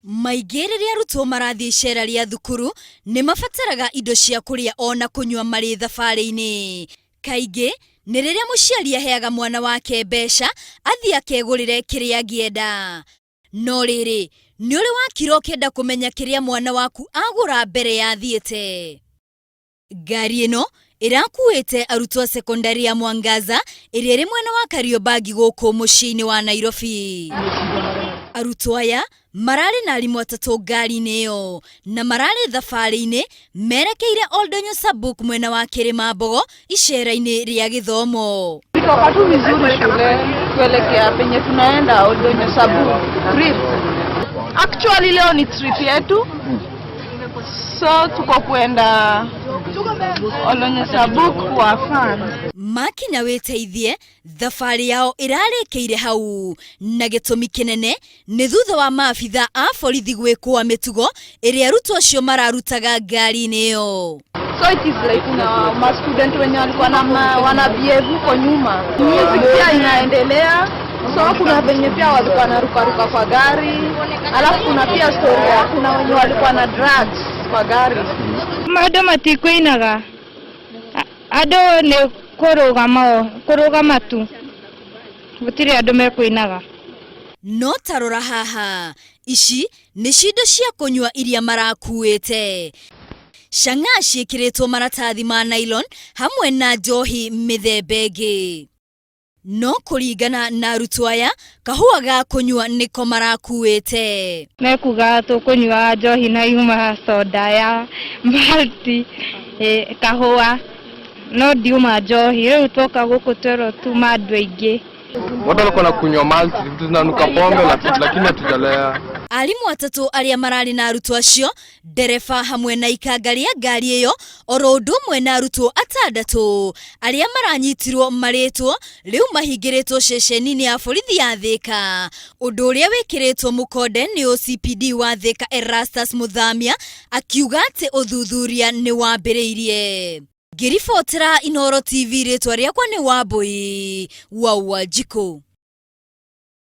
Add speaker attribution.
Speaker 1: Maingĩ rĩrĩa arutwo marathiĩ icera rĩa thukuru nĩ mabataraga indo cia kũrĩa ona kũnyua marĩ thabarĩ-inĩ. Kaingĩ nĩ rĩrĩa mũciari aheaga mwana wake mbeca athiĩ akegũrĩre kĩrĩa angĩenda. No rĩrĩ, nĩ ũrĩ wakira ũkĩenda kũmenya kĩrĩa mwana waku agũra mbere ya athiĩte? Ngari ĩno ĩrakuĩte arutwo a sekondari ya Mwangaza ĩrĩa ĩrĩ mwena wa Kariobangi gũkũ mũciĩ-inĩ wa Nairobi. Arutwo aya mararĩ na arimũ atatũ ngari-inĩ ĩyo na mararĩ thabarĩ-inĩ merekeire Oldonyo Sabuk mwena wa Kĩrĩmambogo icera-inĩ rĩa gĩthomo.
Speaker 2: Tulitoka tu vizuri shule kuelekea penye tunaenda Oldonyo Sabuk trip. Actually leo ni trip yetu so tuko kwenda Oldonyo Sabuk kwa fun.
Speaker 1: Makinya wĩteithie thabarĩ yao ĩrarĩkĩire hau na gĩtũmi kĩnene nĩ thutha wa maabitha a borithi gwĩkũa mĩtugo ĩrĩa arutwo acio mararutaga ngari-inĩ ĩyo.
Speaker 2: So it is like kuna ma student wenye walikuwa na ma, wana behave huko nyuma. Music pia inaendelea. So kuna venye pia walikuwa wanarukaruka kwa gari. Alafu kuna pia story ya kuna wenye walikuwa na drugs kwa gari.
Speaker 3: Andũ matikũinaga, andũ nĩ kũrũgama kũrũgama tu, gũtirĩ andũ mekũinaga.
Speaker 1: No ta rora haha, ici nĩ cindo cia kũnyua iria marakuĩte. Chang'aa ciĩkĩrĩtwo maratathi ma nylon hamwe na njohi mĩthemba ĩngĩ. No kũringana na arutwo aya, kahũa ga kũnyua nĩko marakuĩte.
Speaker 3: Mekuga tũkũnyua njohi na yuma soda ya malt, kahũa, no ndiuma njohi. Rĩu twoka gũkũ twerwo tuma andũ aingĩ.
Speaker 4: Watu walikuwa na kunywa malt, vitu zinanuka pombe, lakini hatujalea.
Speaker 1: Arimũ atatũ arĩa mararĩ na arutwo acio, ndereba hamwe na ikanga rĩa ngari ĩyo, oro ũndũ ũmwe na arutwo atandatũ arĩa maranyitirwo marĩtwo, rĩu mahingĩrĩtwo ceceni-inĩ ya borithi ya Thĩka. Ũndũ ũrĩa wĩkĩrĩtwo mũkonde nĩ OCPD wa Thĩka Erastus Muthamia akiuga atĩ ũthuthuria nĩ wambĩrĩirie. Ngĩribotera Inooro TV, rĩtwa rĩakwa nĩ Wambui wa Wanjikũ.